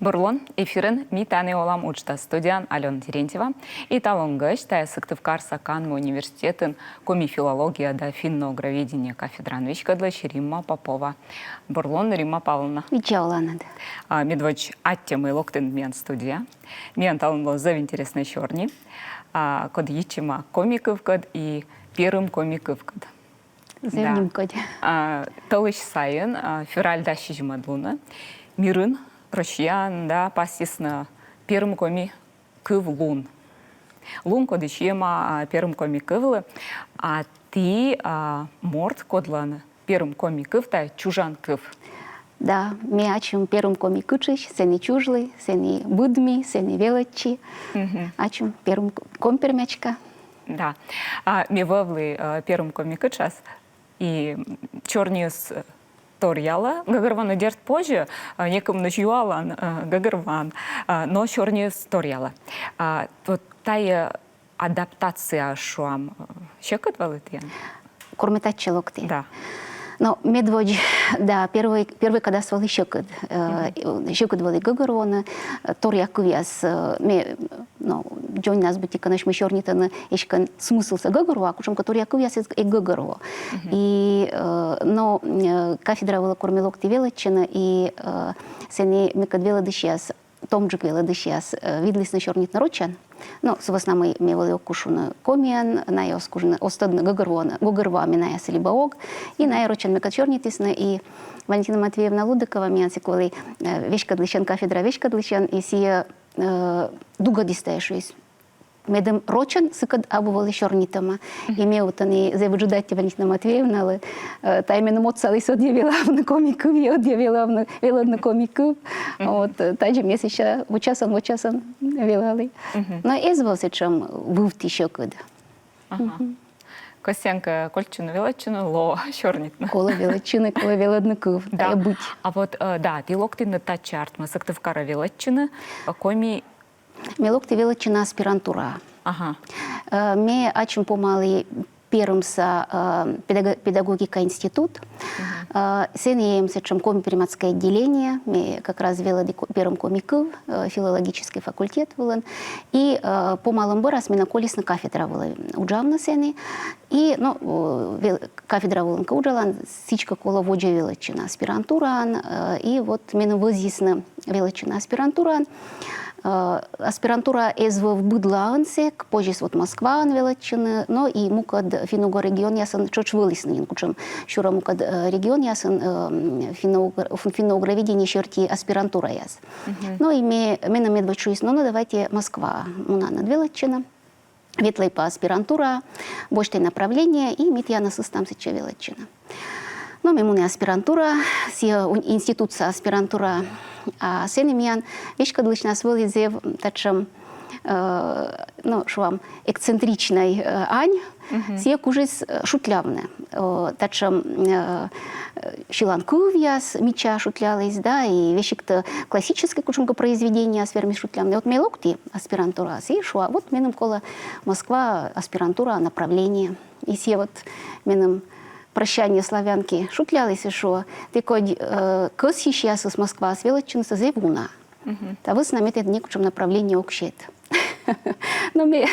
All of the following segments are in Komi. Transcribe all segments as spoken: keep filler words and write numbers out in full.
Бур лун, эфирын «Ми тані олам» уджтас, студияын Алёна Терентьева. И талун гӧсьт — тайӧ Сыктывкарса канму университетын коми филология да финно-угроведение кафедраӧн веськӧдлысь Римма Попова. Бур лун, Римма Павловна. Видза оланныд. А, медводз аттьӧ, мый локтінныд миян студияӧ. Миян талун лоӧ зэв интереснӧй сёрни, а, коді йитчӧма коми кывкӧд и перым коми кывкӧд. Зэв нимкодь. А, тӧлысь сайын, а, февраль дас сизимӧд лунӧ мирын, Россияын, да, пасйисны перым коми кыв лун. Лун, коді сиӧма, а, перым коми кывлы. А ті, а, морт, кодлӧн перым коми кыв — тайӧ чужан кыв. Да, ме ачым перым коми кытшысь, сэні чужлі, сэні быдми, сэні велӧдчи. Мгм. Ачым перым к-, коми-пермячка. Да. А ме вӧвлі, э, перым коми кытшас, и сёрниыс, э, торъялӧ. Гӧгӧрвоны, дерт, позьӧ, э, некымынысь юалан, э, гӧгӧрвоан, э, но сёрниыс торъялӧ. А вот тайӧ адаптация, шуам, э, сьӧкыд вӧлі тіян? Кор ме татчӧ локті. Да. Но медводз, да, первой, первой кадас вӧлі сьӧкыд. Э, сьӧкыд вӧлі гӧгӧрвоны, э, торъя кывъяс, э, ме, но, дзоньнас быттьӧкӧ нӧшта сёрнитӧны, эськӧ смыслсӧ гӧгӧрвоа, кутшӧмкӧ торъя кывъяс эг, эг гӧгӧрво. И, э, но, э, кафедра вылӧ кор ме локті велӧдчыны, и, э, сэні мекӧд велӧдысьяс, томджык велӧдысьяс, э, видлісны сёрнитны рочӧн. Но сы вӧсна мый ме вӧлі ог куж шуны комиӧн, найӧ оз кужны, оз тӧдны, гӧгӧрвоа, гӧгӧрвоа ме найӧс либӧ ог. И найӧ рочӧн мекӧд сёрнитісны, и Валентина Матвеевна Лудыкова, миян сэк вӧлі, э, веськӧдлысьӧн, кафедра веськӧдлысьӧн, и сійӧ, э, дугӧдіс тайӧс, шуис: медым рочӧн сыкӧд абу вӧлі сёрнитӧма. И ме вот ӧні зэв ыджыд аттьӧ Валентина Матвеевналы, э, тайӧ меным отсаліс ӧдйӧ велавны коми кыв, ӧдйӧ велавны, велӧдны коми кыв. Вот, э, тадзи ме сэсся вочасӧн, вочасӧн велалі. Но эз вӧв сэтшӧм вывті сьӧкыд. Ага. Кӧсъян кӧ кольччыны велӧдчыны, лоӧ сёрнитны. Колӧ велӧдчыны, колӧ велӧдны кыв, да, тайӧ быть. А вот, э, да, ті локтінныд татчӧ, артмӧ, Сыктывкарӧ велӧдчыны, э, коми Ме локті велӧдчыны аспирантураӧ. Ага. Э, ме ачым помалі Перымса, э, педаго-, педагогика институт. Э, сэні эм сэтшӧм коми-пермяцкӧй отделение, ме как раз велӧді ко-, перым коми кыв, э, филологическӧй факультет вылын. И, э, помалӧм бӧрас менӧ колисны кафедра вылӧ уджавны сэні. И, ну, э, вел-, кафедра вылын кӧ уджалан, сідзкӧ колӧ водзӧ велӧдчыны аспирантураын, э, и вот меным вӧзйисны велӧдчыны аспирантураын. Э, аспирантура эз вӧв быдлаын сэк, позис вот Москваын велӧдчыны, но и мукӧд финно-угор регионъясын тшӧтш вӧлісны нин, кутшӧмсюрӧ мукӧд, э, регионъясын, э, м, финно-угор-, фин-, финно-угроведение серти аспирантураяс. Но и ме, меным медводз шуисны: ну, давайте Москваӧ мунанныд велӧдчыны. Ветлӧй пӧ аспирантураӧ, босьтӧй направление, и ми тіянӧс ыстам сэтчӧ велӧдчыны. Но ме муні аспирантураӧ, сійӧ ун-, институтса аспирантураӧ. А сэні миян веськӧдлысьнас вӧлі зэв татшӧм, э, ну, шуам, эксцентричнӧй, э, ань. Сійӧ кужис, э, шутлявны. Э, татшӧм, э, э, сьылан кывъяс мича шутляліс, да, и весиг тӧ классическӧй кутшӧмкӧ произведениеяс вермис шутлявны. Вот ме локті аспирантураас и шуа: вот меным колӧ Москваӧ аспирантураӧ направление. И сійӧ вот меным «Прощание славянки» шутляліс и шуӧ: тэ кодь, э, кӧсйысьясыс Москваас велӧдчынысӧ зэв уна. Та вӧсна ме тэд некутшӧм направление ог сет. Но ме,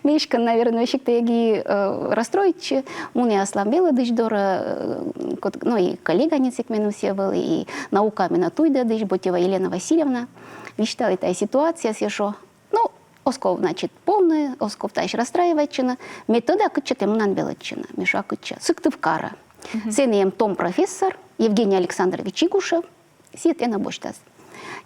ме эськӧ, наверно, весиг тӧ эг и, э, расстроитчы, муні аслам велӧдысь дорӧ, э, код-, ну, и коллега нин сэк меным сійӧ вӧлі, и наука менӧ туйдӧдысь, Ботева Елена Васильевна. Висьталі тайӧ ситуациясӧ, шуӧ: ну, оз ков, значит, повны, оз ков таысь расстраивайтчыны, ме тӧда, кытчӧ тэ мунан велӧдчыны. Ме шуа: кытчӧ? Сыктывкарӧ. Сэні эм том профессор Евгений Александрович Игушев. Сійӧ тэнӧ босьтас.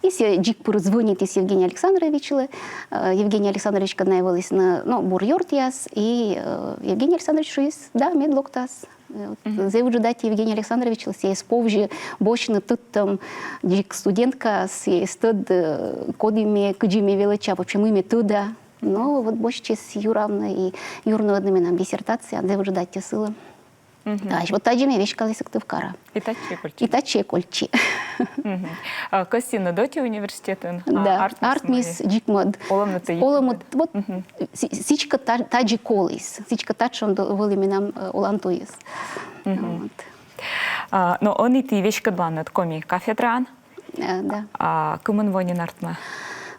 И сійӧ дзик пыр звӧнитіс Евгений Александровичлы. Э, Евгений Александровичкӧд найӧ вӧлісны, ну, бур ёртъяс. И, э, Евгений Александрович шуис: да, мед локтас. Э, вот, зэв ыджыд аттьӧ Евгений Александровичлы, сійӧ эз повзьы босьтны тӧдтӧм дзик студенткаӧс, сійӧ эз тӧд, э, коді ме, кыдзи ме велӧдча, вообще мый ме тӧда. Но вот босьтчис юравны и юрнуӧдны менам диссертация, зэв ыджыд аттьӧ сылы. Мгм. Тадз, вот тадзи ме веськалі Сыктывкарӧ. И татчӧ кольччи. И татчӧ кольччи. Мгм. А, кӧсйинныд ӧти университетын, а, да, артмис, артмис мый? Дзик мӧд. Олӧмныд тӧ дзик мӧд. Олӧмыд, вот, мгм, си-, сідзкӧ та-, тадзи коліс. Сідзкӧ татшӧм до-, вӧлі менам, э, олан туйыс. Мгм. Вот. А, но ӧні ті веськӧдланныд коми кафедраӧн. Э, да. А кымын во нин артмӧ?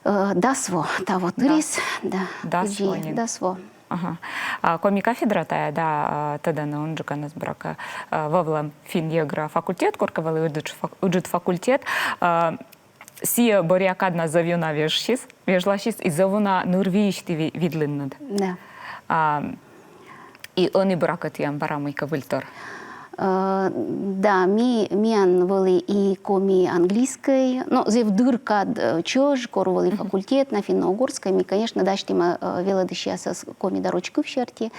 Э, дас во таво тырис, да. Дас Кыдзи, во нин. Дас во. Ага. А коми кафедра тайӧ, да, а, тӧдӧны унджыкӧныс, буракӧ, а, вӧвлӧм финн-йӧгра факультет, коркӧ вӧлі ыджыд фак-, ыджыд факультет. А, сійӧ бӧръя каднас зэв ёна вежсис, вежласис, и зэв уна нырвизьсьыс ті ви-, видлінныд. Да. А, и ӧні, буракӧ, тіян бара мыйкӧ выльтор. Э, да, ми, миян вӧлі и коми-английскӧй, но зэв дыр кад, э, чӧж, кор вӧлі факультет на финно-угорскӧй, ми, конечно, дасьтім, э, велӧдысьясӧс коми да роч кыв серти.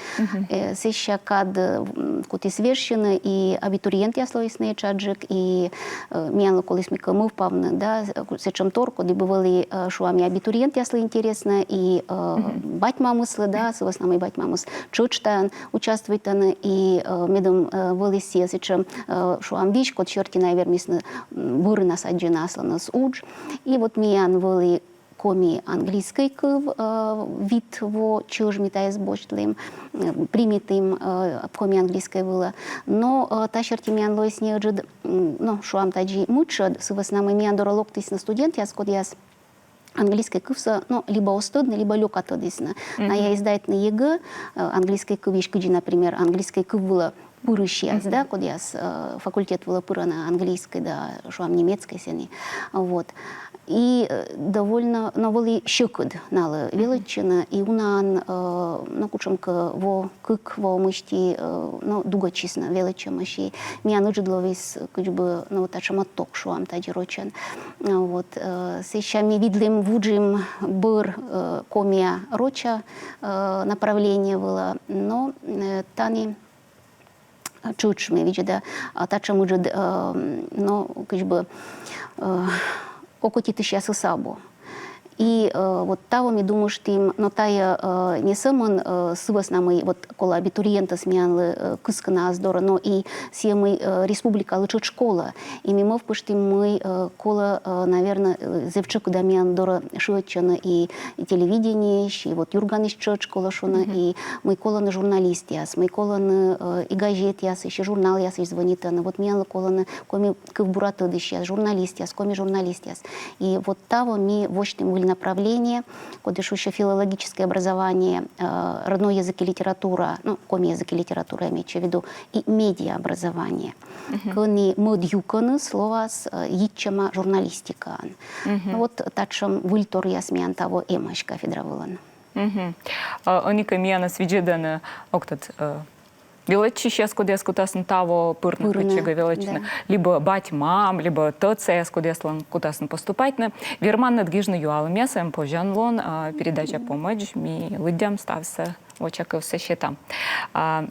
Э, сэсся кад, м, кутіс вежсьыны, и абитуриентъяс лоисны этшаджык, и, э, миянлы коліс мыйкӧ мӧвпавны, да, сэтшӧмтор, коді бы вӧлі, э, шуам, и абитуриентъяслы интереснӧ, и, э, бать-мамыслы, да, сы вӧсна мый бать-мамыс тшӧтш тайӧн участвуйтӧны, и, э, медым, э, вӧлі сійӧ сэтшӧм, э, шуам, визь, код серти найӧ вермисны, м, бӧрынас аддзыны аслыныс удж. И вот миян вӧлі коми-английскӧй кыв, э, вит во чӧж ми тайӧс босьтлім, э, примитім, э, коми-английскӧй вылӧ. Но, э, та серти миян лоис неыджыд, м, но, шуам, тадзи мытшӧд, сы вӧсна мый миян дорӧ локтісны студентъяс, кодъяс английскӧй кывсӧ, но, либӧ оз тӧдны, либӧ лёка тӧдісны. Найӧ эз сдайтны ЕГЭ, э, английскӧй кывйысь, кыдзи, например, английскӧй кыв вылӧ пырысьяс, да, кодъяс, э, факультет вылӧ пырӧны английскӧй да, шуам, немецкӧй сэні. Вот. И, э, довольно, но вӧлі сьӧкыд налы велӧдчыны, и унаӧн, э, но, кутшӧмкӧ во, кык во мысти, э, но, дугӧдчисны велӧдчӧмысь. И миян ыджыд лоис, кыдз бы, но, вот татшӧм отток, шуам тадзи рочӧн. Вот, э, сэсся ми видлім, вуджим бӧр, э, комиа-роча, э, направление вылӧ, но, э, тані, э, тшӧтш ме видзӧда, а, татшӧм ыджыд, э, но, кыдз бы, э, окотитысьясыс абу. И, э, вот таво ми думыштім, но тайӧ, э, не сӧмын, э, сы вӧсна мый вот колӧ абитуриентӧс миянлы, э, кыскыны ас дорӧ, но и сійӧ мый, э, республикалы тшӧтш колӧ. И ми мӧвпыштім, мый, э, колӧ, э, наверно, э, зэв тшӧкыда миян дорӧ шыӧдчӧны и телевидениеысь, и вот «Юрганысь» тшӧтш колӧ шуны, и мый колӧны журналистъяс, мый колӧны, э, и газетъясысь, и журналъясысь звонитӧны. Вот миянлы колӧны коми кыв бура тӧдысьяс, журналистъяс, коми журналистъяс. И вот таво ми восьтім выль направление, коді шусьӧ филологическое образование, э, родной язык и литература, ну, коми язык и литература, имеется в виду, и медиаобразование. Кӧні мӧд юкӧныс лоас, э, йитчӧма журналистикаӧн. Ну, вот татшӧм выльторъяс миян таво эмӧсь кафедра вылын. Мгм. А, ӧні кӧ миянӧс видзӧдӧны, ог тӧд, э, велӧдчысьяс, кодъяс кутасны таво пырны, пырны, кытчӧкӧ велӧдчыны, да, либӧ бать-мам, либӧ тӧдсаяс, кодъяслӧн кутасны поступайтны, верманныд гижны юалӧмъяс, эм позянлун, а, передача помӧдз ми лыддям ставсӧ, вочакывсӧ сетам. А,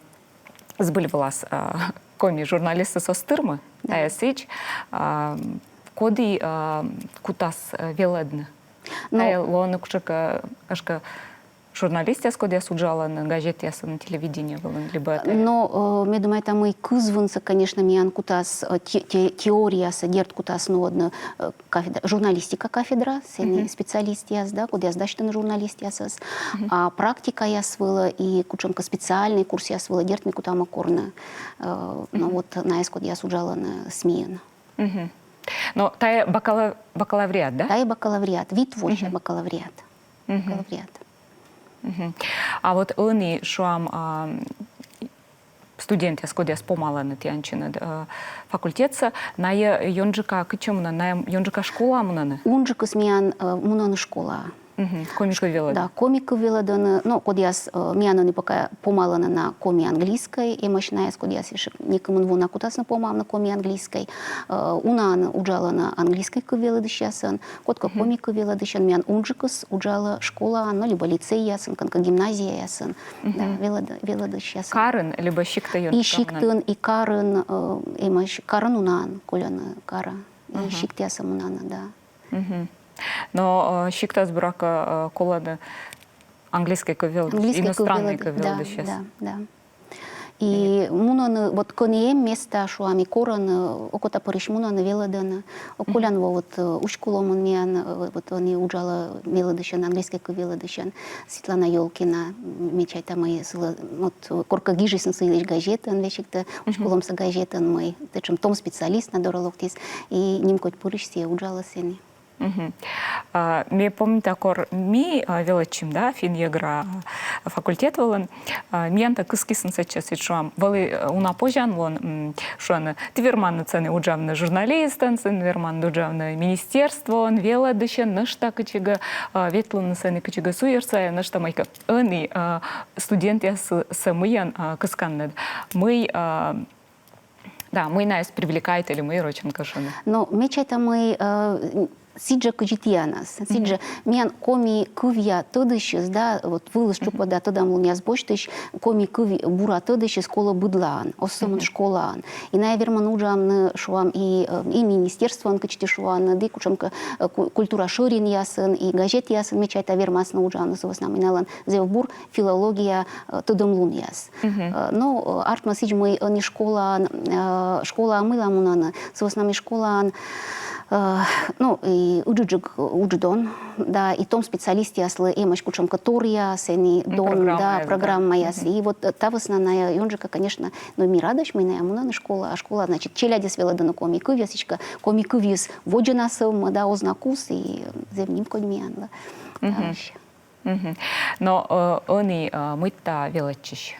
збыль вылас, а, коми журналистыс оз тырмы, да, тайӧ сідз, а, коді, а, кутас, а, велӧдны. Но, тайӧ лоӧны кутшӧмкӧ, гашкӧ, журналистъяс, кодъяс уджалӧны газетъясын, телевидение вылын, либӧ тайӧ. Но, э, ме думайта, мый кызвынсӧ, конечно, миян кутас, э, те-, те-, теориясӧ, дерт, кутас нуӧдны, э, кафедра, журналистика кафедра, сэні специалистъяс, да, кодъяс дасьтӧны журналистъясӧс. А практикаяс вылӧ и кутшӧмкӧ специальнӧй курсъяс вылӧ, дерт, ми кутам корны, э, но вот найӧс, кодъяс уджалӧны СМИ-ын. Но тайӧ бакала-, бакалавриат, да? Тайӧ бакалавриат, вит вося бакалавриат. Бакалавриат. А вот ӧні, шуам, а, студентъяс, кодъяс помалӧны тіянсьыд, э, факультетсӧ, найӧ ёнджыка кытчӧ мунӧны, найӧ ёнджыка школаӧ мунӧны? Унджыкыс миян, э, мунӧны школаӧ. Коми кыв велӧдӧны. Да, коми кыв велӧдӧны, но кодъяс, э, миянӧн пока помалӧны на коми-английскӧй, эмӧсь найӧс, кодъяс ещӧ некымын во на кутасны помавны коми-английскӧй. Э, унаӧн уджалӧны английскӧй кыв велӧдысьясӧн, кодкӧ коми кыв велӧдысьӧн, миян унджыкыс уджалӧ школаын, но либӧ лицейясын, кӧнкӧ гимназияясын, да, велӧд-, велӧдысьясӧн. Карын либӧ сиктын? И сиктын, и карын, э, эмӧсь, карын унаӧн кольӧны, кара. И сиктъясӧ мунӧны, да. Но, э, сиктас, буракӧ, э, колӧны английскӧй кыв велӧдысь, английскӧй кыв велӧдысь, иностраннӧй кыв велӧдысь, да, да. И мунӧны, вот кӧні эм места, шуам, и корӧны, окота пырысь мунӧны, велӧдӧны. Колян во вот, э, Усть-Куломын миян, э, вот ӧні уджалӧ велӧдысьӧн, английскӧй кыв велӧдысьӧн, Светлана Ёлкина, м, ме чайта, мый сылы, вот, коркӧ гижисны сы йылысь газетын, весиг тайӧ Усть-Куломса газетын, мый татшӧм том специалист на дорӧ локтіс, и нимкодь пырысь сійӧ уджалӧ сэні. Мгм. А, ме помнита, кор ми, а, велӧдчим, да, финн-йӧгра факультет вылын, а, миян тай кыскисны сэтчӧ, сідз шуам, вӧлі, э, уна позянлун, м, шуӧны, ті верманныд сэні уджавны журналистӧн, сэні верманныд уджавны министерствоын, велӧдысьӧн, нӧшта кытчӧкӧ, а, ветлыны сэні кытчӧкӧ суйӧрсайӧ, нӧшта мыйкӧ. Ӧні, а, студентъяссӧ мыйӧн, а, кысканныд? Мый, а, да, мый найӧс привлекает или мый рочӧн кӧшӧны? Но ме чайта, мый, э, сідзжӧ, кыдзи тіянӧс. Сідзжӧ миян коми кывъя тӧдысьыс, да, вот вылыс тшупӧда тӧдӧмлунъяс босьтысь, коми кыв бура тӧдысьыс колӧ быдлаын, оз сӧмын школаын. И найӧ вермӧны уджавны, шуам, и, э, и министерствоын, кыдзи ті шуанныд, и кутшӧмкӧ, э, ку-, культура шӧринъясын, и газетъясын, ме чайта, вермасны уджавны, сы вӧсна мый налӧн зэв бур филология, э, тӧдӧмлунъяс. Э, но, э, артмӧ сідз, мый ӧні школаын, э, школаӧ мыйла мунӧны, сы вӧсна мый школаын, э, ну, и ыджыдджык удждон, да, и том специалистъяслы эмӧсь кутшӧмкӧ торъяс, сэні дон, да, программаяс. И вот, э, та вӧсна найӧ ёнджыка, конечно, но ми радӧсь, мый найӧ мунӧны школаӧ, а школаын, значит, челядьыс велӧдӧны коми кывйӧ, сідзкӧ коми кывйыс водзӧ на сӧвмӧ, да, оз на кус, и, э, зэв нимкодь миянлы. Мгм. Но, э, ӧні, э, мыйта велӧдчысь?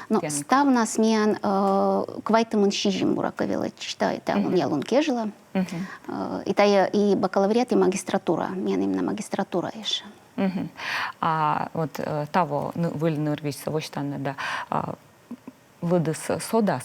Но ставнас миян, э, квайтымын сизим, буракӧ, велӧдчысь та, талунъя лун кежлӧ. Э, и тайӧ и бакалавриат, и магистратура. Миян именно магистратура ещё. Мгм. А вот, э, таво ны-, выль нырвизьсӧ восьтанныд, да, а, лыдыс содас?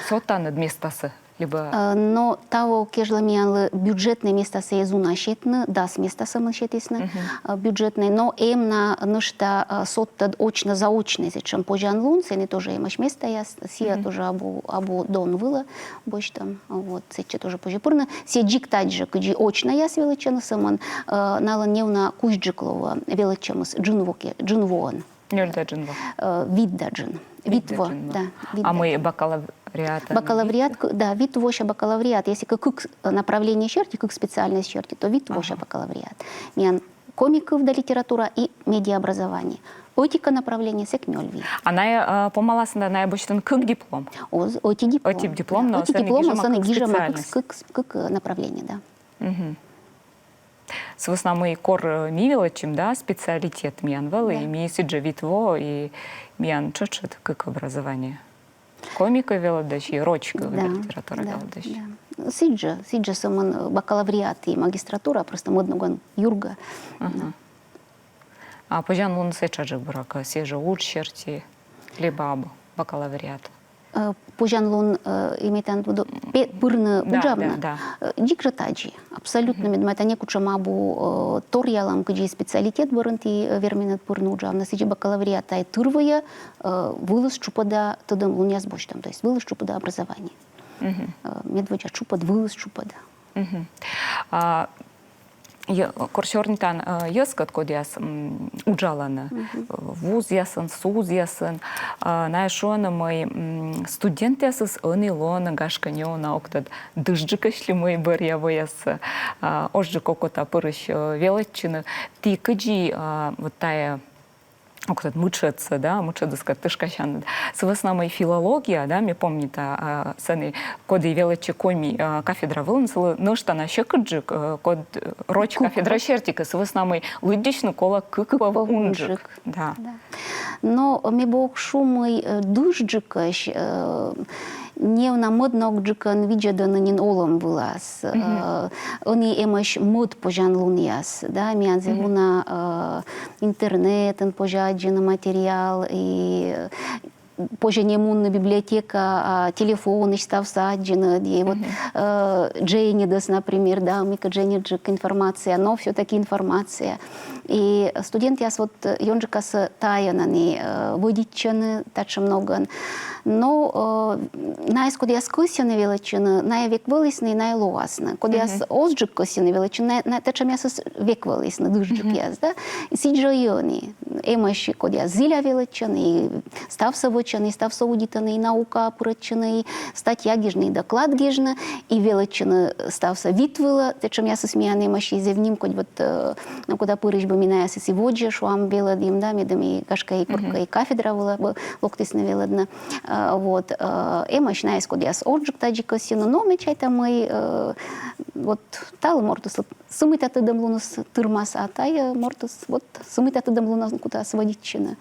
Содтанныд местасӧ либӧ? Э, но таво кежлӧ миянлы бюджетнӧй местасӧ эз уна сетны, дас места сӧмын сетісны, э, бюджетнӧй, но эм на нӧшта, э, содтӧд очно-заочнӧй сэтшӧм позянлун, сэні тоже эмӧсь местаяс, сійӧ тоже абу, абу дон вылӧ босьтӧм, вот, сэтчӧ тоже позьӧ пырны, сійӧ дзик тадзи, кыдзи очнӧйяс велӧдчӧны сӧмын, э, налӧн неуна кузьджык лоӧ велӧдчӧмыс джын во ке-, джын воӧн. Нёль да джын во. Э, вит да джын. Вит во, да. А мый бакалавриат? Бакалавриат, к-, да, вит вося бакалавриат. Если кӧ кык, э, направление серти, кык специальность серти, то вит вося бакалавриат. Миян коми кыв да литература и медиаобразование. Ӧти-кӧ направление, сэк нёль-вит. А найӧ, э, помаласны да, найӧ босьтӧны кык диплом? Оз, ӧти диплом. Ӧти диплом, да, но ӧти диплом, сэні гижӧма кык, кык, кык, э, направление, да. Мгм. Сы вӧсна мый кор, э, ми велӧдчим, да, специалитет миян вӧлі, и ми сідзжӧ вит во, и миян тшӧтш кык образование. Коми кыв велӧдысь и роч кыв да литература велӧдысь. Да. Сідзжӧ, сідзжӧ сӧмын, э, бакалавриат и магистратура, просто мӧд ногӧн юргӧ. Ага. А позянлуныс этшаджык, буракӧ, сійӧ жӧ удж серти либӧ абу бакалавриат? Э, позянлун, э, имейтан буду пе-, пырны уджавны. Да, да. Э, дзик жӧ тадзи. Абсолютно. Мгм. Мед мый тайӧ некутшӧм абу, э, торъялӧм, кыдзи специалитет бӧрын ті, э, верминныд пырны уджавны. Сідзи бакалавриат — тайӧ тырвыйӧ, э, вылыс тшупӧда тӧдӧмлунъяс босьтӧм, то есть вылыс тшупӧда образование. Мгм. Э, медводдза тшупӧд, вылыс тшупӧда. Мгм. А, Йӧ-, кор сёрнитан, э, йӧзкӧд, кодъяс, м, уджалӧны, э, вузъясын, СУЗ-ясын, э, найӧ шуӧны, мый, м, студентъясыс ӧні лоӧны, гашкӧ, неуна, ог тӧд, дышджыкӧсь ли мый бӧръя воясӧ, э, озджык окота пырысь, э, велӧдчыны. Ті кыдзи, э, вот тайӧ, ог тӧд, мытшӧдсӧ, да, мытшӧдыскӧд тышкасянныд? Сы вӧсна мый филология, да, ме помнита, а, сэні, коді велӧдчӧ коми, а, кафедра вылын, сылы нӧшта на сьӧкыдджык, э, код, э, роч кафедра серти кӧ, сы вӧсна мый лыддьысьны колӧ кык пӧв унджык. Да. Но ме бы ог шу, мый, э, дышджыкӧсь, э, неуна, мӧд ногджыкӧн видзӧдӧны нин олӧм вылас. Э, ӧні эмӧсь мӧд позянлунъяс, да, миян зэв уна, э, интернетын позьӧ аддзыны материал, и, э, позьӧ не мунны библиотекаӧ, а телефонысь ставсӧ аддзыны, и вот, э, дженьыдыс, например, да, мыйкӧ дженьыдджык информация, но всё-таки информация. И студентъяс вот, э, ёнджыкасӧ тайӧн ӧні, э, вӧдитчӧны татшӧм ногӧн. Но, э, найӧс, кодъяс кӧсйӧны велӧдчыны, найӧ век вӧлісны и найӧ лоасны. Кодъяс озджык кӧсйӧны велӧдчыны, найӧ, найӧ татшӧмъясыс век вӧлісны, дышджыкъяс, да. И сідз жӧ и ӧні. Эмӧсь, кодъяс зіля велӧдчӧны, и ставсӧ велӧдчӧны, и ставсӧ удитӧны, и наукаӧ пырӧдчӧны, и статья гижны, и доклад гижны, и велӧдчӧны ставсӧ вит вылӧ, сэтшӧмъясыс миян эмӧсь, и зэв нимкодь вот, э, ну, кода пырысь бы ми наясӧс и водзӧ, шуам, велӧдім, да, медым и, гашкӧ, и коркӧ и кафедра вылӧ бы локтісны велӧдны. Э, вот, э, эмӧсь наяс, кодъяс ӧтджык тадзи кӧсйӧны, но ме чайта, мый, э, вот талы мортыслы сы мыйта тӧдӧмлуныс тырмас, а тайӧ мортыс вот сы мыйта тӧдӧмлунӧн кутас вӧдитчыны.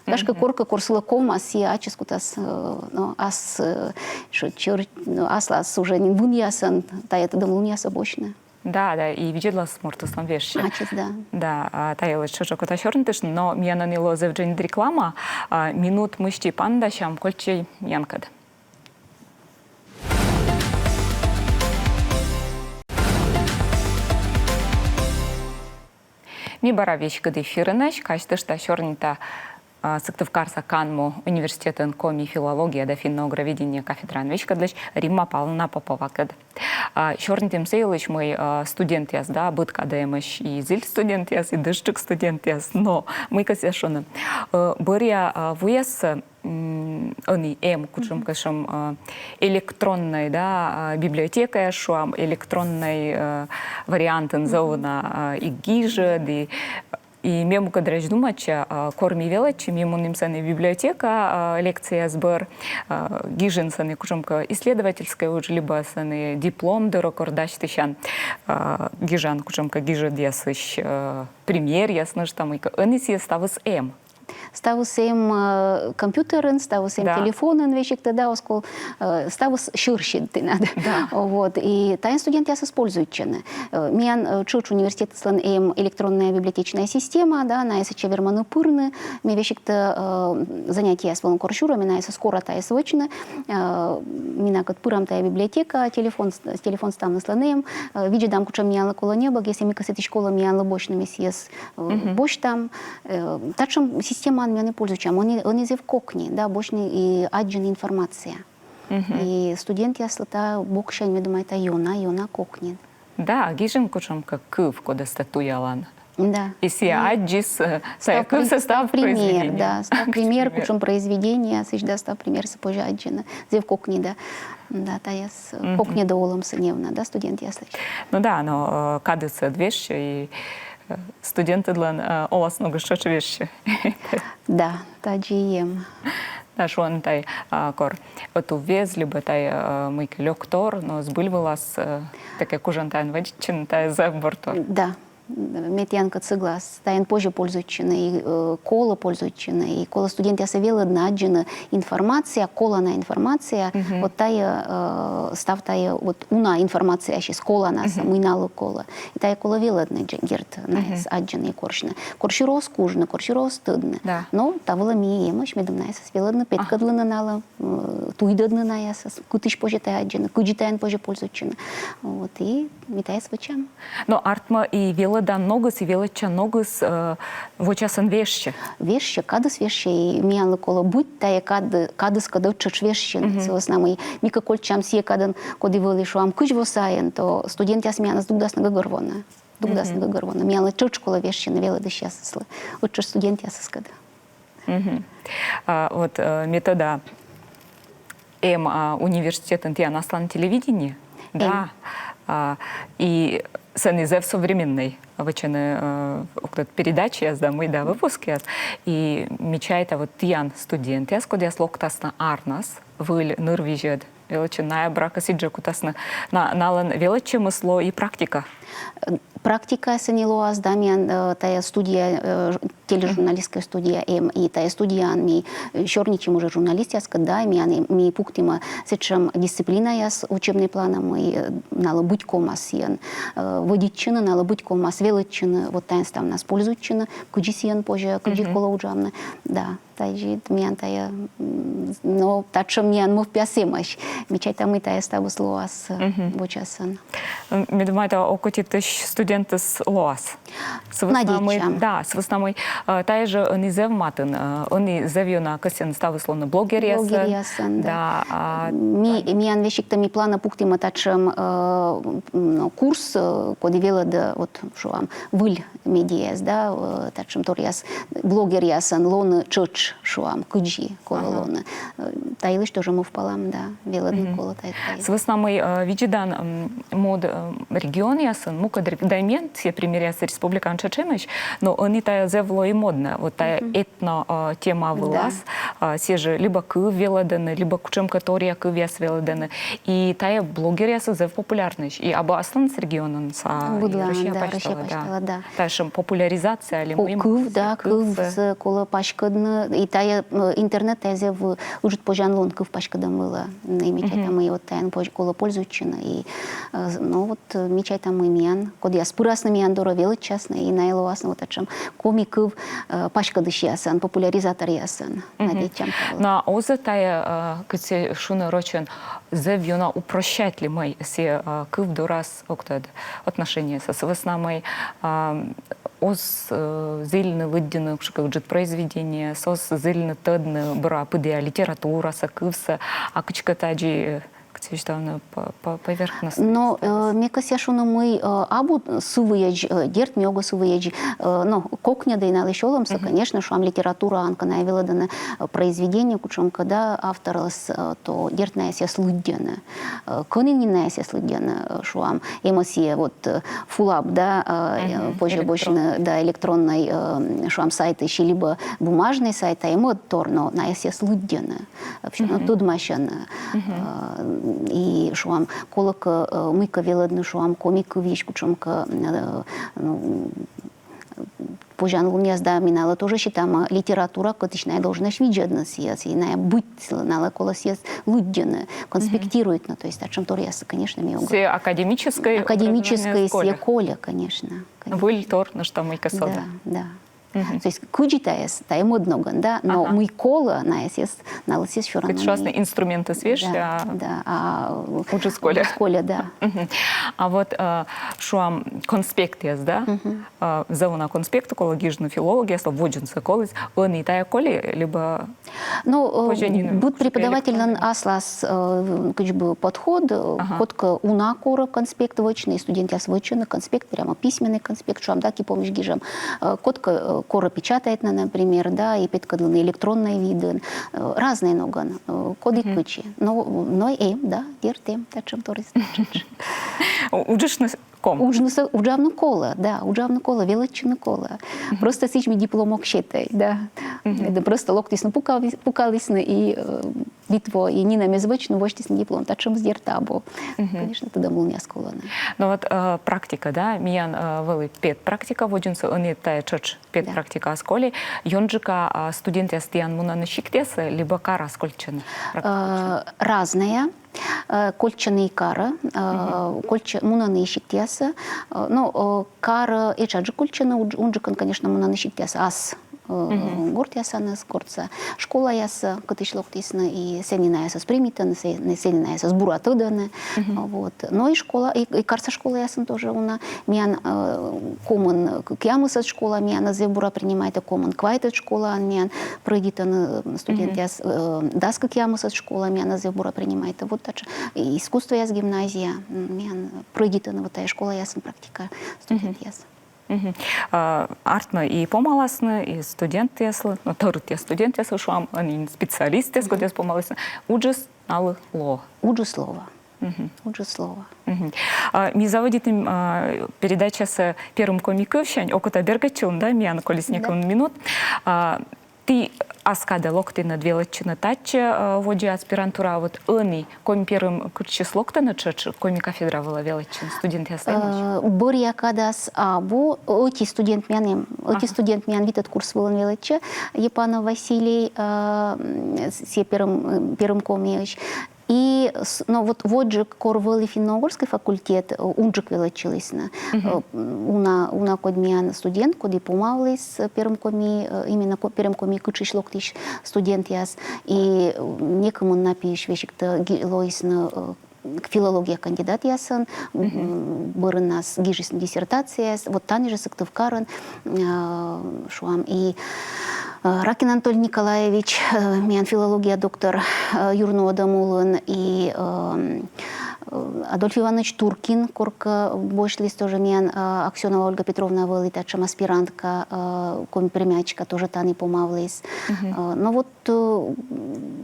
Гашкӧ, коркӧ, кор сылы ковмас, сійӧ ачыс кутас, э, но, ас, э, шо-, чӧр-, но, аслас уже нин вынъясӧн тайӧ тӧдӧмлунъяссӧ босьтны. Да, да, и видзӧдлас мортыслӧн вежсьӧ. Ачыс, да. Да, а, та йылысь тшӧтш окота сёрнитыштны, но миян ӧні лоӧ зэв дженьыд реклама, а, минут мысти паныдасям, кольччӧй миянкӧд. Ми бара веськыд эфирынӧсь, казьтышта, сёрнита, а, Сыктывкарса канму университетын коми филология да финно-угроведение кафедраӧн веськӧдлысь Римма Павловна Поповакӧд. А, сёрнитім сы йылысь, мый, а, студентъяс, да, быд кадӧ эмӧсь и зіль студентъяс, и дышджык студентъяс, но мый кӧсъя шуны. Э, бӧръя, а, вуясӧ, м, ӧні эм кутшӧмкӧ сэтшӧм, а, электроннӧй, да, а, библиотекаӧ, шуам, электроннӧй, э, вариантын зэв уна, а, и гижӧд, и, и ме мукӧд разь думайтча, а, кор ми велӧдчим, ми мунім сэні библиотекаӧ, а, лекцияяс бӧр, а, гижин сэні кутшӧмкӧ исследовательскӧй удж, либӧ сэні диплом дорӧ кор дасьтысян, а, гижан кутшӧмкӧ гижӧдъясысь, э, примеръяс, нӧшта мыйкӧ, ӧні сійӧ ставыс эм. Ставыс эм, э, компьютерын, ставыс эм, да, телефонын, весиг тӧда, оз ков, э, ставыс сьӧрсьыд тэнад. Да. Вот. И таӧн студентъясыс пользуйтчӧны. Э, миян, э, тшӧтш университетыслӧн эм электронная библиотечная система, да, найӧ сэтчӧ вермӧны пырны, ми весиг тӧ, э, занятиеяс вылын кор сюрӧ, ми найӧс скоро тайӧс вӧчны, э, ми накӧд пырам тайӧ библиотекаӧ, телефон с-, телефон ставныслӧн эм, э, видзӧдам, кутшӧм миянлы колӧ небӧг, если ми кӧсйим сэтысь колӧ миянлы босьтны, ми сійӧс э, босьтам. Э, татшӧм системаӧн ми ӧні пользуйтчам. Ӧні, ӧні зэв кокни, да, босьтны и аддзыны информация. И студентъяслы та боксянь, ме думайта, ёна, ёна кокни. Да, гижин кутшӧмкӧ кыв, кодӧс тэ туялан. Да. И сійӧ аддзис, э, тайӧ кывсӧ став пример, произведение. Да, став пример, кутшӧм произведение, сідз, да, став примерсӧ позьӧ аддзыны. Зэв кокни, да. Да, тайӧ, э, кокньӧдӧ олӧмсӧ неуна, да, студентъяслысь. Ну да, но, э, кадыс ӧд вежсьӧ и студентыдлӧн, э, оласногыс тшӧтш вежсьӧ. Да, тадзи эм. Да, шуӧны тай, а, кор ӧтуввез либӧ тай, э, мыйкӧ лёктор, но збыль вылас, э, тэкӧд кужан тайӧн вӧдитчыны, тайӧ зэв бур тор. Да, ме тіянкӧд сӧглас. Тайӧн позьӧ пользуйтчыны, и, э, колӧ пользуйтчыны, и колӧ студентъясӧс велӧдны, аддзыны информация, колана информация, вот тайӧ, э, став тайӧ, вот уна информация ассьыс коланас, мый налы колӧ. И тайӧ колӧ велӧдны, дерт, найӧс аддзыны и корсьны. Кор сюрӧ оз кужны, кор сюрӧ оз тӧдны. Да. Но та вылӧ ми эмӧсь, медым найӧс велӧдны, петкӧдлыны налы, э, туйдӧдны найӧс, кытысь позьӧ тайӧ аддзыны, кыдзи тайӧн позьӧ пользуйтчыны. Вот, и ми тайӧс вӧчам. Но артмӧ, и велӧдан ногыс, и велӧдчан ногыс, э, вочасӧн вежсьӧ. Вежсьӧ, кадыс вежсьӧ, и миянлы колӧ быть тайӧ кад-, кадыскӧд ӧттшӧтш вежсьыны. Сы вӧсна мый ми кӧ кольччам сійӧ кадӧн, коді вӧлі, шуам, кызь во сайын, то студентъяс миянӧс дугдасны гӧгӧрвоны. Дугдасны гӧгӧрвоны. Миянлы тшӧтш колӧ вежсьыны велӧдысьясыслы. Ӧттшӧтш студентъясыскӧд. А, вот, э, ме тӧда, эм, а, университетын тіян аслан телевидение. Да. А, и сэні зэв современнӧй. Вӧчӧны, э, ог тӧд, передачаяс да мый да, выпускъяс. И ме чайта, вот тіян студентъяс, кодъяс локтасны арнас выль нырвизьӧд велӧдчыны, найӧ, буракӧ, сідзжӧ кутасны. На-, налӧн велӧдчӧмыс лоӧ и практика. Э, практика сэні лоас, да, миян, э, тайӧ студия, э, ж-, тележурналистская студия эм, и тайӧ студияын ми, э, сёрнитчим уже журналистъяскӧд, да, миян, э, ми пуктім, э, сэтшӧм дисциплинаяс учебнӧй планӧ, мый, э, налы быть ковмас сійӧн, э, вӧдитчыны, налы быть ковмас велӧдчыны, вот тайӧн ставнас пользуйтчыны, кыдзи сійӧн позьӧ, кыдзи колӧ уджавны, да. Тадзи миян тайӧ, м, но татшӧм миян мӧвпъяс эмӧсь. Ме чайта, мый тайӧ ставыс лоас, э, вочасӧн. М, ме думайта, окотитысь студент пентыс лоас. Сы вӧсна мый, да, сы вӧсна мый, э, тайӧ жӧ ӧні зэв матын, э, ӧні зэв ёна кӧсйӧны ставыс лоны блогеръясӧн. Блогеръясӧн, да. Да, а, ми, миян весиг тай ми планӧ пуктім татшӧм, э, м, курс, э, коді велӧдӧ, вот, шуам, выль медиаяс, да, э, татшӧм торъяс, блогеръясӧн лоны тшӧтш, шуам, кыдзи колӧ лоны. Э, та йылысь тоже мӧвпалам, да, велӧдны колӧ тай, тай. Сы вӧсна мый, э, видзӧдан, м, мӧд, э, регионъясын, мукӧд рег-, да и миян сійӧ примеръяс республикаын тшӧтш эмӧсь, но ӧні тайӧ зэв лои моднӧ, вот тайӧ этно, э, тема вылас, э, сійӧ жӧ либӧ кыв велӧдӧны, либӧ кутшӧмкӧ торъя кывъяс велӧдӧны. И тайӧ блогеръясыс зэв популярнӧсь. И абу асланыс регионын, а быдлаын, Россия пасьтала, да. Тайӧ сэтшӧм популяризация али мый. Кыв, да, кывсӧ колӧ паськӧдны. И тайӧ, э, интернет тайӧ зэв ыджыд позянлун кыв паськӧдӧм вылӧ. И ми чайтам, мый вот тайӧн колӧ пользуйтчыны. И, э, ну вот, э, ми чайтам, мый миян, кодъяс пырасны миян дорӧ, велӧдчасны, и найӧ лоасны вот татшӧм коми кыв, э, паськӧдысьясӧн, популяризаторъясӧн. Надейтчам тайӧ. Но а оз-ӧ тайӧ, э, кыдз шуны рочӧн, зэв ёна упрощать ли мый сійӧ, э, кыв дорас, ог тӧд, отношениесӧ? Сы вӧсна мый, э, оз, э, зільны лыддьыны кутшӧмкӧ ыджыд произведение, оз зільны тӧдны бура пыдіа литературасӧ, кывсӧ, а кыдзкӧ тадзи, э, кыдз шуны, по-, по-, поверхностно. Но, э, ме кӧсъя шуны, мый, э, абу сы выйӧдз, э, дерт, ми ог сы выйӧдз, э, но кокньӧдӧй налысь олӧмсӧ, конечно, шуам, литератураын кӧ найӧ велӧдӧны, э, произведение кутшӧмкӧ, да, авторыс, э, то дерт найӧ сійӧс лыддьӧны. Э, кӧні нин найӧ сійӧс лыддьӧны, э, шуам, эм-ӧ сійӧ вот, э, фулап, да, э, позьӧ босьтны, да, электроннӧй, э, шуам, сайтысь, либӧ бумажнӧй сайт, а эм-ӧ тор, но найӧ сійӧс лыддьӧны. Вообще, ну, тӧдмасьӧны. Э, и, шуам, колӧ кӧ, э, мыйкӧ велӧдны, шуам, коми кывйысь кутшӧмкӧ, э, ну, позянлунъяс, да, ми налы тоже сетам, э, литература, кытысь найӧ должнӧсь видзӧдны сійӧс, и найӧ быть сылы, налы колӧ сійӧс лыддьыны, конспектируйтны, то есть татшӧм торъяссӧ, конечно, ми ог. Сійӧ академическӧй, академическӧй, сійӧ колӧ, конечно. Выль тор, нӧшта мыйкӧ содны. Да, да. То есть кыдзи тайӧс, тайӧ мӧд ногӧн, да, но мый колӧ, найӧ сійӧс, налы сійӧс всё равно. Кыдз шуасны, инструментыс вежсьӧ, да, а уджыс кольӧ. Уджыс кольӧ, да. А вот, э, шуам, конспектъяс, да? Э, зэв уна конспектъяс колӧ гижны филологъяслы, водзынсӧ коліс, ӧні тайӧ колӧ, либӧ... Ну, э, быд преподавательлӧн аслас, э, кыдз бы подход, э, кодкӧ уна корӧ конспект вӧчны, и студентъяс вӧчӧны конспект, прямо письменный конспект, шуам, да, ки помысь гижӧм. Э, кодкӧ, э, корӧ печатайтны, например, да, и петкӧдлыны электроннӧй видын. Э, разнӧй ногӧн, э, коді кыдзи. Но, но эм, да, дерт эм, татшӧм торъяс. Уджышны ком. Уджнысӧ, уджавны колӧ, да, уджавны колӧ, велӧдчыны колӧ. Просто сідз ми диплом ог сетӧй, да. Да, просто локтісны, пукаліс-, пукалісны и, э, вит во, и нинӧм эз вӧчны, восьтісны диплом, татшӧмыс, дерт, абу. Конечно, тӧдӧмлунъяс колӧны. Но вот, э, практика, да, миян, э, вӧлі педпрактика, водзынсӧ ӧні тайӧ тшӧтш педпрактикаыс колі. Ёнджыка, а, студентъяс тіян мунӧны сиктъясӧ, либӧ карас кольччӧны? Э, разнӧя. Э, кольччӧны и карӧ, э, кольччӧ-, мунӧны и сиктъясӧ. Э, ну, э, карӧ этшаджык кольччӧны, удж-, унджыкӧн, конечно, мунӧны сиктъясӧ, ас, э, гортъясаныс, гортса школаясӧ, кытысь локтісны, и сэні найӧс примитӧны, сэ-, сэні найӧс бура тӧдӧны. Вот. Но и школа, и, и карса школаясын тоже уна. Миян, э, комын кӧкъямысӧд школа миянӧс зэв бура принимайтӧ, комын квайтӧд школаын миян пройдитӧны, э, студентъяс, э, дас кӧкъямысӧд школа миянӧс зэв бура принимайтӧ. Вот татшӧм искусствояс гимназия, м, миян пройдитӧны вот тайӧ школаясын практика студентъяс. А, артмӧ, и помаласны, и студентъяслы, ну, тӧрытъя студентъяслы, шуам, ӧні специалистъяс, кодъяс помаласны, уджыс налы лоӧ. Уджыс лоӧ. Уджыс лоӧ. А, ми заводитім, а, передачасӧ перым коми кывсянь, окота бергӧдчылім, да, миян колис некымын минут. А, ті ас кадӧ локтінныд велӧдчыны татчӧ, а, водзӧ аспирантураӧ, вот ӧні коми перым кытчӧ локтӧны тшӧтш коми кафедра вылӧ велӧдчыны, студентъяс эмӧсь? Э, бӧръя кадас абу, ӧти студент миян эм, ӧти студент миян витӧд курс вылын велӧдчӧ, Епанов Василий, э, м, сійӧ перым, перым комиысь. И с-, но вот водзджык, кор вӧлі финно-угорскӧй факультет, э, унджык велӧдчылісны. Э, уна, уна кодь миян студент, коді помаліс, э, перым коми, э, именно ко-, перым коми кытшысь локтысь студентъяс. И, э, некымын на пиысь весиг тай ги-, лоисны, э, филология кандидатъясӧн, м, бӧрыннас гижисны диссертацияяс, вот тані жӧ Сыктывкарын, э, шуам, и, э, Ракин Анатолий Николаевич, э, миян филология доктор, э, юрнуӧдӧм улын, и, э, э, Адольф Иванович Туркин коркӧ босьтліс тоже миян, э, Аксёнова Ольга Петровна вӧлі, татшӧм аспирантка, э, коми пермячка, тоже тані помавліс. Э, но вот э,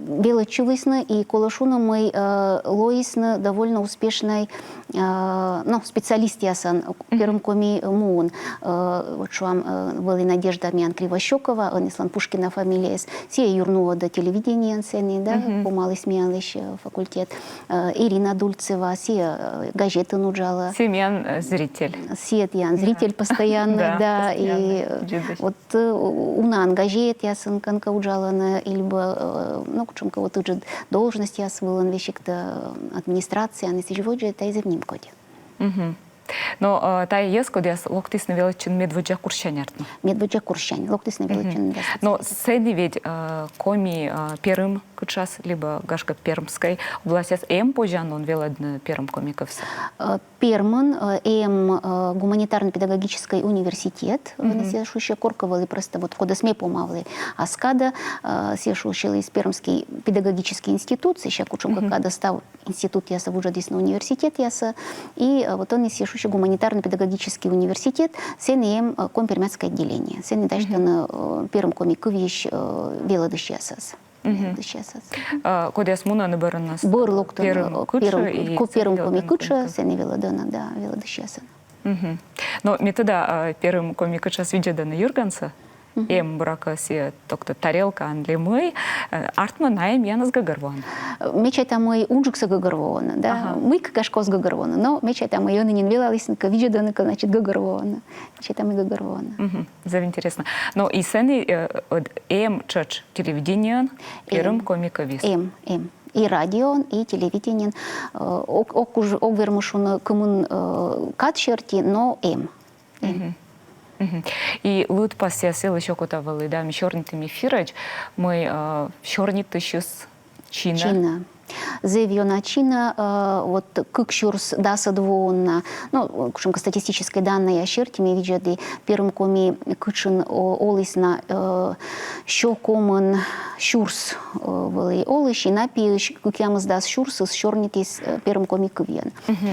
велӧдчылісны, и колӧ шуны, мый, э, лоисны довольно успешнӧй, э, ну, специалистъясӧн Перым Коми муын. Э, вот шуам, э, вӧлі Надежда миян Кривощёкова, ӧні сылӧн Пушкина фамилияыс, сійӧ юрнуӧдӧ телевидениеын сэні, да, помаліс миянлысь, э, факультет. Э, Ирина Дульцева, сійӧ, э, газетын уджалӧ. Сійӧ миян, э, зритель. Сійӧ тіян зритель постоянный, да, и, э, вот э, унаӧн газетъясын кӧнкӧ уджалӧны, либӧ, э, ну, кутшӧмкӧ вот ыджыд должностьяс вылын, весиг администрацияын и сідз водзӧ, тайӧ зэв нимкодь. Но, э, тайӧ йӧз, кодъяс локтісны велӧдчыны медводдза курссянь, артмӧ? Медводдза курссянь локтісны велӧдчыны, да. Но сэні ведь, э, Коми, э, Перым кытшас, либӧ, гашкӧ, Пермскӧй областьас эм позянлун велӧдны перым коми кывсӧ? Э, Пермын, э, эм, э, гуманитарно-педагогический университет, э, ӧні сійӧ шусьӧ, коркӧ вӧлі просто вот кодӧс ме помавлі ас кадӧ, э, сійӧ шусьыліс Пермский педагогический институт, сэсся кутшӧмкӧ кадӧ став институтъясӧ вуджӧдісны университетъясӧ, и, э, вот ӧні сійӧ шусьӧ гуманитарно-педагогический университет, сэні эм, э, коми-пермяцкӧй отделение, сэні дасьтӧны, э, перым коми кывйысь, э, велӧдысьясӧс. Велӧдысьясӧс. А кодъяс мунӧны бӧрыннас? Бӧр локтӧны, перым, э, кытшӧ, перым, и ко-, перым коми кытшӧ, сэні велӧдӧны, да, велӧдысьясӧн. Но ме тӧда, а, перым коми кытшас видзӧдӧны «Юргансӧ». Эм, буракӧ, сійӧ, токто, тарелкаын ли мый, э, артмӧ, найӧ миянӧс гӧгӧрвоӧны. Э, ме чайта, мый унджыксӧ гӧгӧрвоӧны, да. Мыйкӧ, гашкӧ, оз гӧгӧрвоны, но ме чайта, мый ӧні нин велалісны кӧ, видзӧдӧны кӧ, значит, гӧгӧрвоӧны. Ме чайта, мый гӧгӧрвоӧны. Зэв интереснӧ. Но и сэні, э, вот эм тшӧтш телевидениеын перым коми кывйыс? Эм, эм. И радиоын, и телевидениеын, э, ог, ог уж, ог вермы шуны, кымын, э, кад серти, но эм. Эм. И лыдпасъяс йылысь окота вӧлі, да, ми сёрнитім эфирӧдз, мый, э, сёрнитысьыс чинӧ. Чинӧ. Зэв ёна чинӧ, э, вот кык сюрс дасӧд воын на, ну, кутшӧмкӧ статистическӧй данныяс серти ме видзӧді, перым коми кытшын о-, оліс на, э, сё комын сюрс, э, вӧлі олысь, и на пиысь кӧкъямысдас сюрсыс сёрнитіс, э, перым коми кывйӧн.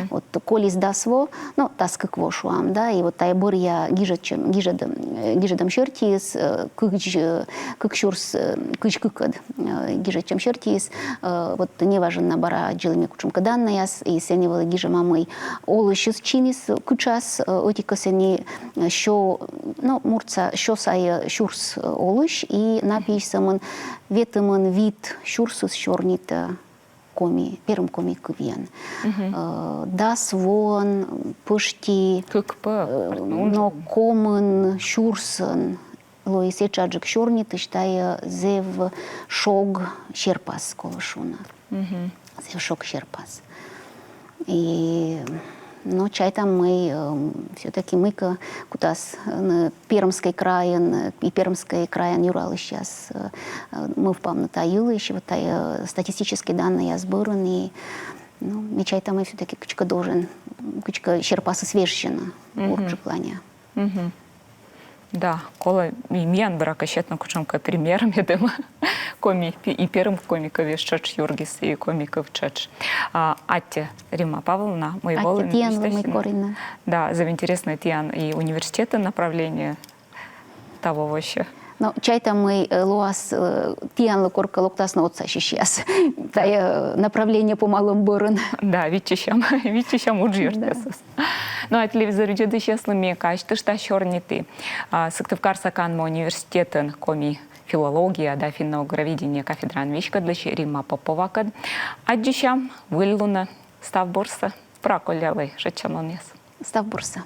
Вот колис дас во, ну, дас кык во, шуам, да, и вот тайӧ бӧръя гижӧдчӧм, гижӧдӧм, э, гижӧдӧм сертиыс, э, кык, э, кык сюрс, э, кызь кыкӧд, э, гижӧдчӧм сертиыс, э, вот неважӧн на бара аддзылі ме кутшӧмкӧ данныяс, и сэні вӧлі гижӧма, мый олысьыс чиніс кытшас, э, ӧти-кӧ, сэні, э, сё, ну, муртса сё сайӧ сюрс, э, олысь, и на пиысь сӧмын ветымын вит сюрсыс сёрнитӧ коми, перым коми кывйӧн. Э, дас воӧн пӧшти, кык пӧ, э, но комын сюрсӧн лоис этшаджык сёрнитысь, тайӧ зэв шог серпас, колӧ шуны. Зэв шог серпас. И, ну, чайта, мый, э, всё-таки мыйкӧ кутас, э, Пермскӧй крайын, э, и Пермскӧй крайын юралысьяс, э, э, мӧвпавны та йылысь, вот та, э, статистическӧй данныяс бӧрын, и, ну, ме чайта, мый всё-таки кыдзкӧ должен, кыдзкӧ серпасыс вежсьыны бурджык ланьӧ. Да, колӧ, и миян, буракӧ, сетны кутшӧмкӧ пример, медым коми, пи-, и перым коми кывйыс тшӧтш юргис, и коми кыв тшӧтш. А, аттьӧ, Римма Павловна, мый волін. Аттьӧ тіянлы, мый коринныд. Да, зэв интереснӧ тіян и университетын направление таво вообще. Но чайта, мый, э, лоас, э, тіянлы коркӧ локтасны отсасьысьяс тайӧ, э, направление помалӧм бӧрын. Да, виччысям, виччысям уджъёртъясӧс. Ну, а телевизор видзӧдысьяслы ме казьтышта, сёрниті, а, Сыктывкарса канму университетын коми филология да финно-угроведение кафедраӧн веськӧдлысь Римма Поповакӧд. Аддзысям выльлунӧ. Став бурсӧ. Бура коллялӧй шойччан лунъяс. Став бурсӧ.